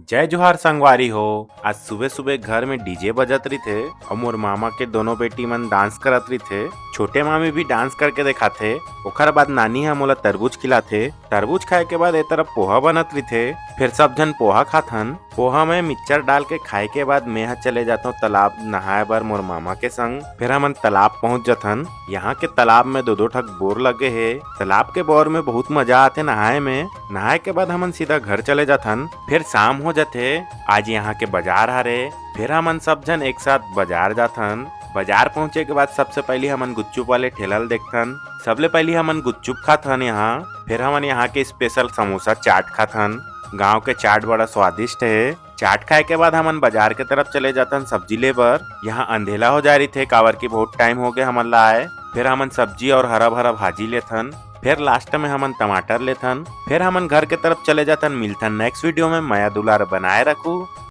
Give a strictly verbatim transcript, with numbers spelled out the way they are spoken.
जय जोहार संगवारी हो। आज सुबह सुबह घर में डीजे बजत रहिथे अउ मोर मामा के दोनों बेटी मन डांस करत रहिथे। छोटे मामी भी डांस करके दिखाथे। ओकर बाद नानी ह मोला तरबूज खिलाथे। तरबूज खाए के बाद ए तरफ पोहा बनत रहिथे। फिर सब झन पोहा खाथन। पोहा में मिक्सचर डाल के खाए के बाद मैं ह चले जाथों तालाब नहाए बर मोर मामा के संग। फिर हमन तालाब पहुंच जथन। यहाँ के तालाब में दो दो ठक बोर लगे हे। तालाब के बोर में बहुत मजा आथे नहाए में। नहाए के बाद हमन सीधा घर चले जाथन। फिर शाम हो जाथे। आज यहाँ के बाजार हरे। फिर हमन सब झन एक साथ बाजार जाथन। बाजार पहुंचे के बाद सबसे पहली हमन गुपचुप वाले ठेला ल देखथन। सबले पहली हमन गुपचुप खाथन यहाँ। फिर हमन यहाँ के स्पेशल समोसा चाट खाथन। गांव के चाट बड़ा स्वादिष्ट हे। चाट खाए के बाद हमन बाजार के तरफ चले जाथन सब्जी ले बर। यहाँ अंधेला हो जा रहिथे, काबर कि बहुत टाइम हो गए हमन ला आए। फिर हमन सब्जी और हरा भरा भाजी लेथन। फिर लास्ट में हमन टमाटर लेथन। फिर हमन घर के तरफ चले जाथन। मिलथन नेक्स्ट वीडियो में। मया दुलार बनाए रखू।